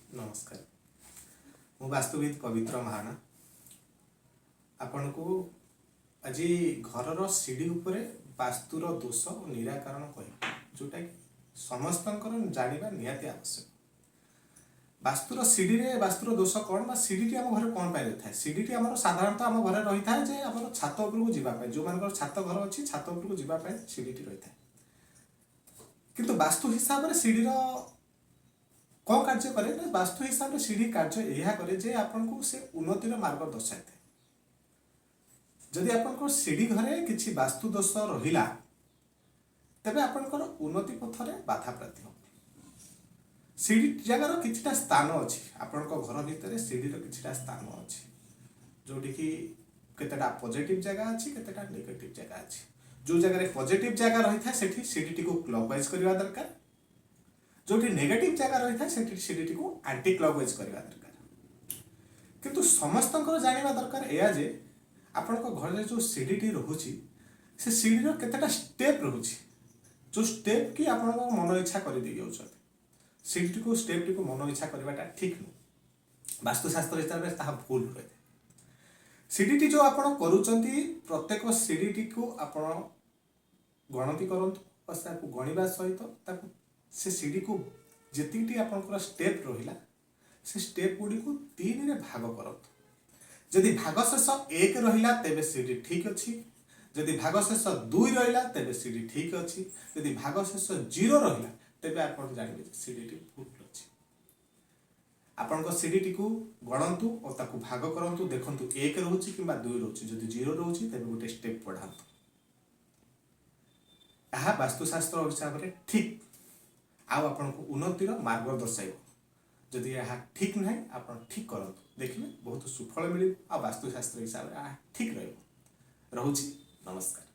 ନମସ୍କାର। ମୁଁ ବାସ୍ତୁବିଦ ପବିତ୍ର ମହାଣା। ଆପଣଙ୍କୁ ଆଜି ଘରର ସିଢ଼ି ଉପରେ ବାସ୍ତୁର ଦୋଷ ଓ ନିରାକରଣ କହିବି, ଯେଉଁଟାକି ସମସ୍ତଙ୍କର ଜାଣିବା ନିହାତି ଆବଶ୍ୟକ। ବାସ୍ତୁର ସିଢ଼ିରେ ବାସ୍ତୁର ଦୋଷ କ'ଣ ବା ସିଢ଼ିଟି ଆମ ଘରେ କ'ଣ ପାଇଁ ରହିଥାଏ? ସିଢ଼ିଟି ଆମର ସାଧାରଣତଃ ଆମ ଘରେ ରହିଥାଏ ଯେ ଆମର ଛାତ ଉପରକୁ ଯିବା ପାଇଁ। ଯେଉଁମାନଙ୍କର ଛାତ ଘର ଅଛି, ଛାତ ଉପରକୁ ଯିବା ପାଇଁ ସିଢ଼ିଟି ରହିଥାଏ। କିନ୍ତୁ ବାସ୍ତୁ ହିସାବରେ ସିଢ଼ିର କ'ଣ କାର୍ଯ୍ୟ କରେ ନା, ବାସ୍ତୁ ହିସାବରେ ସିଢ଼ି କାର୍ଯ୍ୟ ଏହା କରେ ଯେ ଆପଣଙ୍କୁ ସେ ଉନ୍ନତିର ମାର୍ଗ ଦର୍ଶାଇଥାଏ। ଯଦି ଆପଣଙ୍କ ସିଢ଼ି ଘରେ କିଛି ବାସ୍ତୁ ଦୋଷ ରହିଲା, ତେବେ ଆପଣଙ୍କର ଉନ୍ନତି ପଥରେ ବାଧା ପ୍ରାପ୍ତି ହେବ। ସିଢ଼ି ଜାଗାର କିଛିଟା ସ୍ଥାନ ଅଛି। ଆପଣଙ୍କ ଘର ଭିତରେ ସିଢ଼ିର କିଛିଟା ସ୍ଥାନ ଅଛି, ଯେଉଁଠିକି କେତେଟା ପଜିଟିଭ ଜାଗା ଅଛି, କେତେଟା ନେଗେଟିଭ ଜାଗା ଅଛି। ଯେଉଁ ଜାଗାରେ ପଜିଟିଭ ଜାଗା ରହିଥାଏ, ସେଠି ସିଢ଼ିଟିକୁ କ୍ଲକ୍ ୱାଇଜ୍ କରିବା ଦରକାର। ଯେଉଁଠି ନେଗେଟିଭ ଜାଗା ରହିଥାଏ, ସେଠି ସିଢ଼ିଟିକୁ ଆଣ୍ଟି କ୍ଲକ୍ ୱାଇଜ୍ କରିବା ଦରକାର। କିନ୍ତୁ ସମସ୍ତଙ୍କର ଜାଣିବା ଦରକାର ଏଇଆ ଯେ ଆପଣଙ୍କ ଘରେ ଯେଉଁ ସିଢ଼ିଟି ରହୁଛି, ସେ ସିଢ଼ିର କେତେଟା ଷ୍ଟେପ୍ ରହୁଛି, ଯେଉଁ ଷ୍ଟେପ୍ କି ଆପଣଙ୍କ ମନ ଇଚ୍ଛା କରିଦେଇ ଯାଉଛନ୍ତି। ସିଢ଼ିଟିକୁ, ଷ୍ଟେପ୍ଟିକୁ ମନ ଇଚ୍ଛା କରିବାଟା ଠିକ୍ ନୁହଁ। ବାସ୍ତୁଶାସ୍ତ୍ର ହିସାବରେ ତାହା ଭୁଲ ରହିଥାଏ। ସିଢ଼ିଟି ଯେଉଁ ଆପଣ କରୁଛନ୍ତି, ପ୍ରତ୍ୟେକ ସିଢ଼ିଟିକୁ ଆପଣ ଗଣତି କରନ୍ତୁ ବା ତାକୁ ଗଣିବା ସହିତ ତାକୁ ସେ ସିଢ଼ିକୁ ଯେତିକିଟି ଆପଣଙ୍କର ଷ୍ଟେପ୍ ରହିଲା, ସେ ଷ୍ଟେପ୍ ଗୁଡ଼ିକୁ ତିନିରେ ଭାଗ କରନ୍ତୁ। ଯଦି ଭାଗଶେଷ 1 ରହିଲା, ତେବେ ସିଢ଼ି ଠିକ୍ ଅଛି। ଯଦି ଭାଗଶେଷ 2 ରହିଲା, ତେବେ ସିଢ଼ି ଠିକ୍ ଅଛି। ଯଦି ଭାଗଶେଷ 0 ରହିଲା, ତେବେ ଆପଣ ଜାଣିବେ ଯେ ସିଢ଼ିଟି ଭୁଲ ଅଛି। ଆପଣଙ୍କ ସିଢ଼ିଟିକୁ ଗଣନ୍ତୁ ଓ ତାକୁ ଭାଗ କରନ୍ତୁ। ଦେଖନ୍ତୁ 1 ରହୁଛି କିମ୍ବା 2 ରହୁଛି। ଯଦି 0 ରହୁଛି, ତେବେ ଗୋଟେ ଷ୍ଟେପ୍ ବଢ଼ାନ୍ତୁ। ଏହା ବାସ୍ତୁଶାସ୍ତ୍ର ହିସାବରେ ଠିକ୍ ଆଉ ଆପଣଙ୍କୁ ଉନ୍ନତିର ମାର୍ଗ ଦର୍ଶାଇବ। ଯଦି ଏହା ଠିକ୍ ନାହିଁ, ଆପଣ ଠିକ୍ କରନ୍ତୁ, ଦେଖିବେ ବହୁତ ସୁଫଳ ମିଳିବ ଆଉ ବାସ୍ତୁଶାସ୍ତ୍ର ହିସାବରେ ଏହା ଠିକ୍ ରହିବ। ରହୁଛି, ନମସ୍କାର।